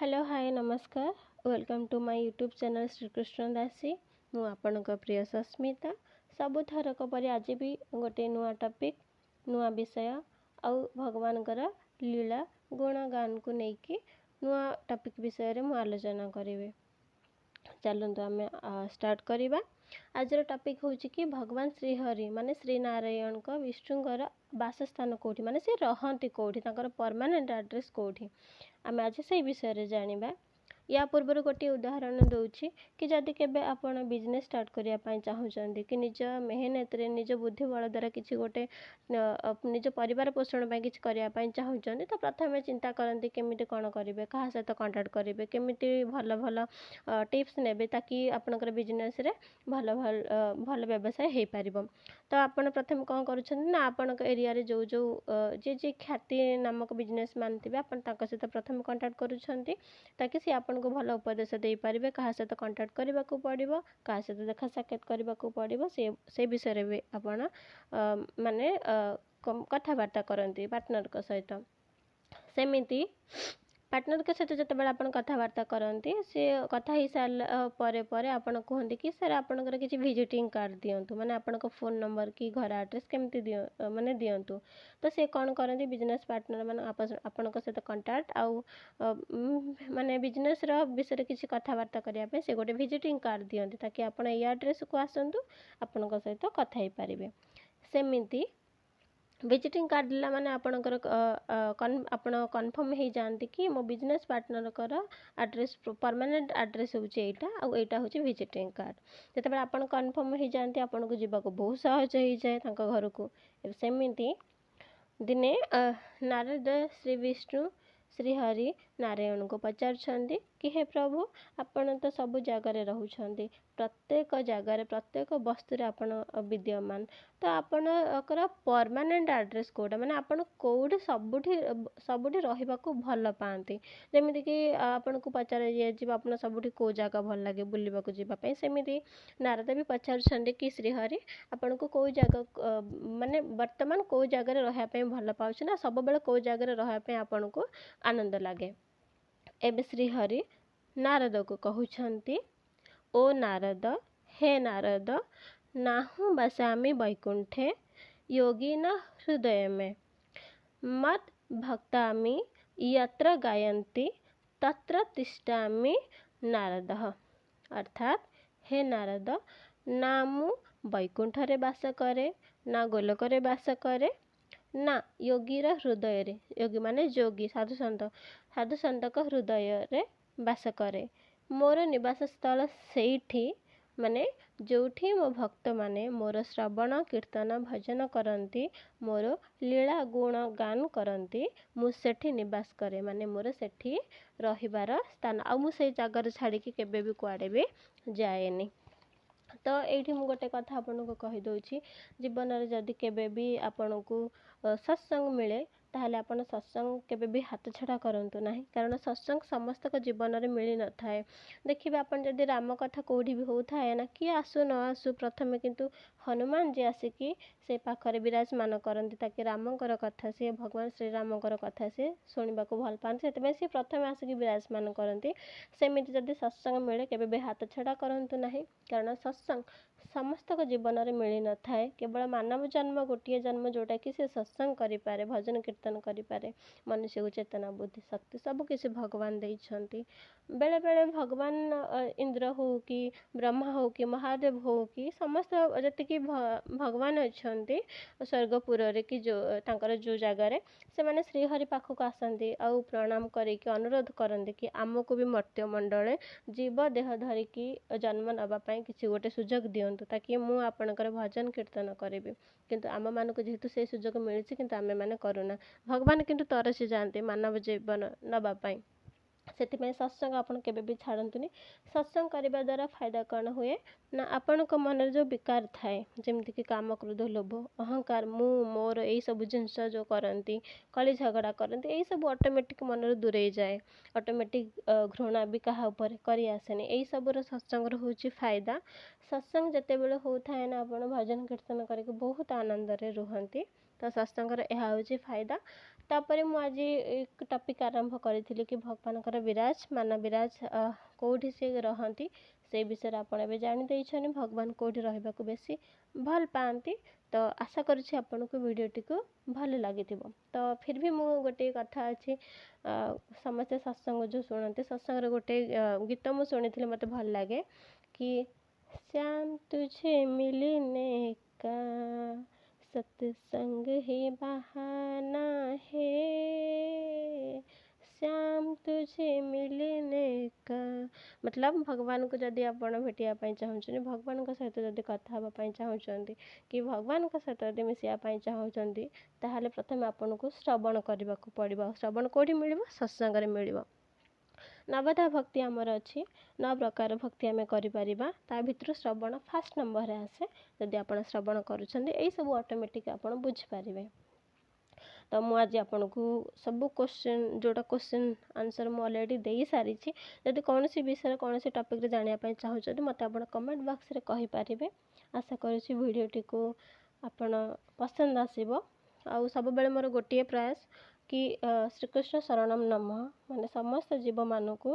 Hello, ହାଏ, ନମସ୍କାର। Welcome to my YouTube channel Shrikrishna ଦାସୀ। ମୁଁ ଆପଣଙ୍କ ପ୍ରିୟ ସସ୍ମିତା। ସବୁଥରକ ପରି ଆଜି ବି ଗୋଟେ ନୂଆ ଟପିକ୍, ନୂଆ ବିଷୟ ଆଉ ଭଗବାନଙ୍କର ଲୀଳା ଗୁଣଗାନକୁ ନେଇକି ନୂଆ ଟପିକ୍ ବିଷୟରେ ମୁଁ ଆଲୋଚନା କରିବି। ଚାଲନ୍ତୁ, ଆମେ ଷ୍ଟାର୍ଟ କରିବା। ଆଜିର ଟପିକ୍ ହେଉଛି କି ଭଗବାନ ଶ୍ରୀହରି, ମାନେ ଶ୍ରୀ ନାରାୟଣଙ୍କ, ବିଷ୍ଣୁଙ୍କର ବାସସ୍ଥାନ କେଉଁଠି, ମାନେ ସେ ରହନ୍ତି କେଉଁଠି, ତାଙ୍କର ପରମାନେଣ୍ଟ ଆଡ୍ରେସ୍ କେଉଁଠି, ଆମେ ଆଜି ସେଇ ବିଷୟରେ ଜାଣିବା। ୟା ପୂର୍ବରୁ ଗୋଟିଏ ଉଦାହରଣ ଦେଉଛି କି ଯଦି କେବେ ଆପଣ ବିଜନେସ୍ ଷ୍ଟାର୍ଟ କରିବା ପାଇଁ ଚାହୁଁଛନ୍ତି କି ନିଜ ମେହନତରେ, ନିଜ ବୁଦ୍ଧି ବଳ ଦ୍ୱାରା କିଛି ଗୋଟେ ନିଜ ପରିବାର ପୋଷଣ ପାଇଁ କିଛି କରିବା ପାଇଁ ଚାହୁଁଛନ୍ତି, ତ ପ୍ରଥମେ ଚିନ୍ତା କରନ୍ତି କେମିତି କ'ଣ କରିବେ, କାହା ସହିତ କଣ୍ଟାକ୍ଟ କରିବେ, କେମିତି ଭଲ ଭଲ ଟିପ୍ସ ନେବେ, ତାକି ଆପଣଙ୍କର ବିଜନେସ୍ରେ ଭଲ ଭଲ ଭଲ ବ୍ୟବସାୟ ହେଇପାରିବ। ତ ଆପଣ ପ୍ରଥମେ କ'ଣ କରୁଛନ୍ତି ନା, ଆପଣଙ୍କ ଏରିଆରେ ଯେଉଁ ଯେଉଁ ଯିଏ ଯିଏ ଖ୍ୟାତି ନାମକ ବିଜନେସ୍ ମ୍ୟାନ୍ ଥିବେ, ଆପଣ ତାଙ୍କ ସହିତ ପ୍ରଥମେ କଣ୍ଟାକ୍ଟ କରୁଛନ୍ତି, ତାକି ସେ ଆପଣଙ୍କୁ ଭଲ ଉପଦେଶ ଦେଇପାରିବେ। କାହା ସହିତ କଣ୍ଟାକ୍ଟ କରିବାକୁ ପଡ଼ିବ, କାହା ସହିତ ଦେଖା ସାକ୍ଷାତ କରିବାକୁ ପଡ଼ିବ, ସେ ବିଷୟରେ ବି ଆପଣ ମାନେ କଥାବାର୍ତ୍ତା କରନ୍ତି ପାର୍ଟନରଙ୍କ ସହିତ। ସେମିତି ପାର୍ଟନରଙ୍କ ସହିତ ଯେତେବେଳେ ଆପଣ କଥାବାର୍ତ୍ତା କରନ୍ତି, ସେ କଥା ହେଇସାରିଲା ପରେ ପରେ ଆପଣ କୁହନ୍ତି କି ସାର୍, ଆପଣଙ୍କର କିଛି ଭିଜିଟିଂ କାର୍ଡ଼ ଦିଅନ୍ତୁ, ମାନେ ଆପଣଙ୍କ ଫୋନ୍ ନମ୍ବର କି ଘର ଆଡ୍ରେସ୍ କେମିତି ଦିଅ, ମାନେ ଦିଅନ୍ତୁ। ତ ସେ କ'ଣ କରନ୍ତି, ବିଜନେସ୍ ପାର୍ଟନର ମାନେ ଆପଣଙ୍କ ସହିତ କଣ୍ଟାକ୍ଟ ଆଉ ମାନେ ବିଜନେସ୍ର ବିଷୟରେ କିଛି କଥାବାର୍ତ୍ତା କରିବା ପାଇଁ ସେ ଗୋଟେ ଭିଜିଟିଂ କାର୍ଡ଼ ଦିଅନ୍ତି, ତାକି ଆପଣ ଏଇ ଆଡ୍ରେସ୍କୁ ଆସନ୍ତୁ, ଆପଣଙ୍କ ସହିତ କଥା ହେଇପାରିବେ। ସେମିତି ଭିଜିଟିଂ କାର୍ଡ଼ ଦେଲା ମାନେ ଆପଣଙ୍କର ଆପଣ କନଫର୍ମ ହେଇଯାଆନ୍ତି କି ମୋ ବିଜନେସ୍ ପାର୍ଟନରଙ୍କର ଆଡ୍ରେସ୍, ପରମାନେଣ୍ଟ ଆଡ୍ରେସ୍ ହେଉଛି ଏଇଟା ଆଉ ଏଇଟା ହେଉଛି ଭିଜିଟିଂ କାର୍ଡ଼। ଯେତେବେଳେ ଆପଣ କନଫର୍ମ ହେଇଯାଆନ୍ତି, ଆପଣଙ୍କୁ ଯିବାକୁ ବହୁତ ସହଜ ହେଇଯାଏ ତାଙ୍କ ଘରକୁ। ସେମିତି ଦିନେ ନାରଦ ଶ୍ରୀ ବିଷ୍ଣୁ ଶ୍ରୀହରି ନାରାୟଣଙ୍କୁ ପଚାରୁଛନ୍ତି କି ହେ ପ୍ରଭୁ, ଆପଣ ତ ସବୁ ଜାଗାରେ ରହୁଛନ୍ତି, ପ୍ରତ୍ୟେକ ଜାଗାରେ, ପ୍ରତ୍ୟେକ ବସ୍ତୁରେ ଆପଣ ବିଦ୍ୟମାନ, ତ ଆପଣଙ୍କର ପରମାନେଣ୍ଟ ଆଡ୍ରେସ୍ କେଉଁଟା, ମାନେ ଆପଣ କେଉଁଠି ସବୁଠି ସବୁଠି ରହିବାକୁ ଭଲ ପାଆନ୍ତି? ଯେମିତିକି ଆପଣଙ୍କୁ ପଚରା ଯାଇଯିବ, ଆପଣ ସବୁଠି କେଉଁ ଜାଗା ଭଲ ଲାଗେ ବୁଲିବାକୁ ଯିବା ପାଇଁ, ସେମିତି ନାରଦ ବି ପଚାରୁଛନ୍ତି କି ଶ୍ରୀହରି, ଆପଣଙ୍କୁ କେଉଁ ଜାଗା, ମାନେ ବର୍ତ୍ତମାନ କେଉଁ ଜାଗାରେ ରହିବା ପାଇଁ ଭଲ ପାଉଛି ନା ସବୁବେଳେ କେଉଁ ଜାଗାରେ ରହିବା ପାଇଁ ଆପଣଙ୍କୁ ଆନନ୍ଦ ଲାଗେ? ଏବେ ଶ୍ରୀହରି ନାରଦକୁ କହୁଛନ୍ତି, ଓ ନାରଦ, ହେ ନାରଦ, ନାହୁଁ ବସାମି ବୈକୁଣ୍ଠେ ଯୋଗିନ ହୃଦୟ ମେ, ମଦ୍ ଭକ୍ତାମି ୟତ୍ର ଗାୟନ୍ତି ତତ୍ର ତିଷ୍ଠାମି ନାରଦ। ଅର୍ଥାତ୍ ହେ ନାରଦ, ନା ମୁଁ ବୈକୁଣ୍ଠରେ ବାସ କରେ, ନା ଗୋଲକରେ ବାସ କରେ, ନା ଯୋଗୀର ହୃଦୟରେ, ଯୋଗୀ ମାନେ ଯୋଗୀ, ସାଧୁସନ୍ଥ, ସାଧୁସନ୍ଥଙ୍କ ହୃଦୟରେ ବାସ କରେ। ମୋର ନିବାସ ସ୍ଥଳ ସେଇଠି, ମାନେ ଯେଉଁଠି ମୋ ଭକ୍ତମାନେ ମୋର ଶ୍ରବଣ, କୀର୍ତ୍ତନ, ଭଜନ କରନ୍ତି, ମୋର ଲୀଳା ଗୁଣ ଗାନ କରନ୍ତି, ମୁଁ ସେଠି ନିବାସ କରେ। ମାନେ ମୋର ସେଠି ରହିବାର ସ୍ଥାନ ଆଉ ମୁଁ ସେଇ ଜାଗାରୁ ଛାଡ଼ିକି କେବେ ବି କୁଆଡ଼େ ବି ଯାଏନି। ତ ଏଇଠି ମୁଁ ଗୋଟେ କଥା ଆପଣଙ୍କୁ କହିଦେଉଛି, ଜୀବନରେ ଯଦି କେବେ ବି ଆପଣଙ୍କୁ ସତ୍ସଙ୍ଗ ମିଳେ, ତାହେଲେ ଆପଣ ସତ୍ସଙ୍ଗ କେବେ ବି ହାତ ଛଡ଼ା କରନ୍ତୁ ନାହିଁ, କାରଣ ସତ୍ସଙ୍ଗ ସମସ୍ତଙ୍କ ଜୀବନରେ ମିଳିନଥାଏ। ଦେଖିବେ ଆପଣ, ଯଦି ରାମ କଥା କେଉଁଠି ବି ହେଉଥାଏ ନା, କିଏ ଆସୁ ନ ଆସୁ, ପ୍ରଥମେ କିନ୍ତୁ ହନୁମାନ ଯିଏ ଆସିକି ସେ ପାଖରେ ବିରାଜମାନ କରନ୍ତି, ତାକି ରାମଙ୍କର କଥା ସିଏ, ଭଗବାନ ଶ୍ରୀରାମଙ୍କର କଥା ସିଏ ଶୁଣିବାକୁ ଭଲ ପାଆନ୍ତି, ସେଥିପାଇଁ ସିଏ ପ୍ରଥମେ ଆସିକି ବିରାଜମାନ କରନ୍ତି। ସେମିତି ଯଦି ସତ୍ସଙ୍ଗ ମିଳେ, କେବେ ବି ହାତ ଛଡ଼ା କରନ୍ତୁ ନାହିଁ, କାରଣ ସତ୍ସଙ୍ଗ ସମସ୍ତଙ୍କ ଜୀବନରେ ମିଳିନଥାଏ। କେବଳ ମାନବ ଜନ୍ମ ଗୋଟିଏ ଜନ୍ମ, ଯେଉଁଟାକି ସେ ସତ୍ସଙ୍ଗ କରିପାରେ, ଭଜନ କୀର୍ତ୍ତନ କରିପାରେ। ମନୁଷ୍ୟକୁ ଚେତନା, ବୁଦ୍ଧି, ଶକ୍ତି ସବୁକିଛି ଭଗବାନ ଦେଇଛନ୍ତି। ବେଳେବେଳେ ଭଗବାନ ଇନ୍ଦ୍ର ହଉ କି ବ୍ରହ୍ମା ହଉ କି ମହାଦେବ ହଉ କି ସମସ୍ତ ଯେତିକି ଭଗବାନ ଅଛନ୍ତି ସ୍ୱର୍ଗପୁରରେ କି ଯେଉଁ ତାଙ୍କର ଯେଉଁ ଜାଗାରେ, ସେମାନେ ଶ୍ରୀହରି ପାଖକୁ ଆସନ୍ତି ଆଉ ପ୍ରଣାମ କରିକି ଅନୁରୋଧ କରନ୍ତି କି ଆମକୁ ବି ମର୍ତ୍ତ୍ୟମଣ୍ଡଳେ ଜୀବ ଦେହ ଧରିକି ଜନ୍ମ ନେବା ପାଇଁ କିଛି ଗୋଟେ ସୁଯୋଗ ଦିଅନ୍ତୁ, ତାକି ମୁଁ ଆପଣଙ୍କର ଭଜନ କୀର୍ତ୍ତନ କରିବି। କିନ୍ତୁ ଆମମାନଙ୍କୁ ଯେହେତୁ ସେ ସୁଯୋଗ ମିଳିଛି, କିନ୍ତୁ ଆମେମାନେ କରୁନା। ଭଗବାନ କିନ୍ତୁ ତରସି ଯାଆନ୍ତି ମାନବ ଜୀବନ ନେବା ପାଇଁ। ସେଥିପାଇଁ ସତ୍ସଙ୍ଗ ଆପଣ କେବେ ବି ଛାଡ଼ନ୍ତୁନି। ସତ୍ସଙ୍ଗ କରିବା ଦ୍ୱାରା ଫାଇଦା କ'ଣ ହୁଏ ନା, ଆପଣଙ୍କ ମନରେ ଯେଉଁ ବିକାର ଥାଏ, ଯେମିତିକି କାମ, କ୍ରୋଧ, ଲୋଭ, ଅହଙ୍କାର, ମୁଁ, ମୋର, ଏଇସବୁ ଜିନିଷ ଯେଉଁ କରନ୍ତି, କଳି ଝଗଡ଼ା କରନ୍ତି, ଏଇସବୁ ଅଟୋମେଟିକ୍ ମନରୁ ଦୂରେଇ ଯାଏ। ଅଟୋମେଟିକ୍ ଘୃଣା ବି କାହା ଉପରେ କରି ଆସେନି। ଏଇସବୁର ସତ୍ସଙ୍ଗର ହେଉଛି ଫାଇଦା। ସତ୍ସଙ୍ଗ ଯେତେବେଳେ ହେଉଥାଏ ନା, ଆପଣ ଭଜନ କୀର୍ତ୍ତନ କରିକି ବହୁତ ଆନନ୍ଦରେ ରୁହନ୍ତି। ତ ସତ୍ସଙ୍ଗର ଏହା ହେଉଛି ଫାଇଦା। ତାପରେ ମୁଁ ଆଜି ଟପିକ୍ ଆରମ୍ଭ କରିଥିଲି କି ଭଗବାନଙ୍କର ବିରାଜ ମାନ ବିରାଜ କେଉଁଠି ସେ ରହନ୍ତି, ସେଇ ବିଷୟରେ ଆପଣ ଏବେ ଜାଣିଦେଇଛନ୍ତି, ଭଗବାନ କେଉଁଠି ରହିବାକୁ ବେଶୀ ଭଲ ପାଆନ୍ତି। ତ ଆଶା କରୁଛି ଆପଣଙ୍କୁ ଭିଡ଼ିଓଟିକୁ ଭଲ ଲାଗିଥିବ। ତ ଫିର୍ ବି ମୁଁ ଗୋଟିଏ କଥା ଅଛି, ସମସ୍ତେ ସତ୍ସଙ୍ଗ ଯେଉଁ ଶୁଣନ୍ତି, ସତ୍ସଙ୍ଗରେ ଗୋଟେ ଗୀତ ମୁଁ ଶୁଣିଥିଲି, ମୋତେ ଭଲ ଲାଗେ କି ଶ୍ୟାମ ତୁଝେ ମିଲନେ କା ସତ୍ସଙ୍ଗ ହି ବହାନା ହେ, ଶ୍ୟାମ ତୁଝେ ମିଲନେ କା। ମତଲବ ଭଗବାନଙ୍କୁ ଯଦି ଆପଣ ଭେଟିବା ପାଇଁ ଚାହୁଁଛନ୍ତି, ଭଗବାନଙ୍କ ସହିତ ଯଦି କଥା ହେବା ପାଇଁ ଚାହୁଁଛନ୍ତି କି ଭଗବାନଙ୍କ ସହିତ ଯଦି ମିଶିବା ପାଇଁ ଚାହୁଁଛନ୍ତି, ତାହେଲେ ପ୍ରଥମେ ଆପଣଙ୍କୁ ଶ୍ରବଣ କରିବାକୁ ପଡ଼ିବ। ଶ୍ରବଣ କେଉଁଠି ମିଳିବ? ସତ୍ସଙ୍ଗରେ ମିଳିବ। ନବଧା ଭକ୍ତି ଆମର ଅଛି, 9 ପ୍ରକାର ଭକ୍ତି ଆମେ କରିପାରିବା, ତା ଭିତରୁ ଶ୍ରବଣ ଫାର୍ଷ୍ଟ ନମ୍ବରରେ ଆସେ। ଯଦି ଆପଣ ଶ୍ରବଣ କରୁଛନ୍ତି, ଏଇସବୁ ଅଟୋମେଟିକ୍ ଆପଣ ବୁଝିପାରିବେ। ତ ମୁଁ ଆଜି ଆପଣଙ୍କୁ ସବୁ କୋଶ୍ଚିନ୍, ଯେଉଁଟା କୋଶ୍ଚିନ୍ ଆନ୍ସର୍ ମୁଁ ଅଲରେଡ଼ି ଦେଇସାରିଛି। ଯଦି କୌଣସି ବିଷୟରେ କୌଣସି ଟପିକ୍ରେ ଜାଣିବା ପାଇଁ ଚାହୁଁଛନ୍ତି, ମୋତେ ଆପଣ କମେଣ୍ଟ ବକ୍ସରେ କହିପାରିବେ। ଆଶା କରୁଛି ଭିଡ଼ିଓଟିକୁ ଆପଣ ପସନ୍ଦ ଆସିବ। ଆଉ ସବୁବେଳେ ମୋର ଗୋଟିଏ ପ୍ରୟାସ କି ଶ୍ରୀକୃଷ୍ଣ ଶରଣମ୍ ନମଃ, ମାନେ ସମସ୍ତ ଜୀବମାନଙ୍କୁ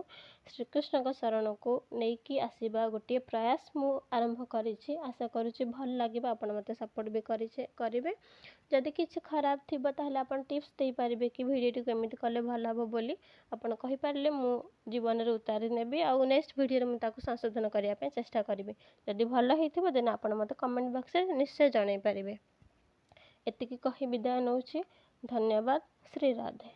ଶ୍ରୀକୃଷ୍ଣଙ୍କ ଶରଣକୁ ନେଇକି ଆସିବା ଗୋଟିଏ ପ୍ରୟାସ ମୁଁ ଆରମ୍ଭ କରିଛି। ଆଶା କରୁଛି ଭଲ ଲାଗିବ, ଆପଣ ମୋତେ ସପୋର୍ଟ ବି କରିବେ। ଯଦି କିଛି ଖରାପ ଥିବ ତାହେଲେ ଆପଣ ଟିପ୍ସ ଦେଇପାରିବେ କି ଭିଡ଼ିଓଟିକୁ ଏମିତି କଲେ ଭଲ ହେବ ବୋଲି ଆପଣ କହିପାରିଲେ ମୁଁ ଜୀବନରେ ଉତାରି ନେବି, ଆଉ ନେକ୍ସଟ ଭିଡ଼ିଓରେ ମୁଁ ତାକୁ ସଂଶୋଧନ କରିବା ପାଇଁ ଚେଷ୍ଟା କରିବି। ଯଦି ଭଲ ହେଇଥିବ ଦେନ୍ ଆପଣ ମୋତେ କମେଣ୍ଟ ବକ୍ସରେ ନିଶ୍ଚୟ ଜଣାଇ ପାରିବେ। ଏତିକି କହି ବିଦାୟ ନେଉଛି। ଧନ୍ୟବାଦ। ଶ୍ରୀ ରାଧେ।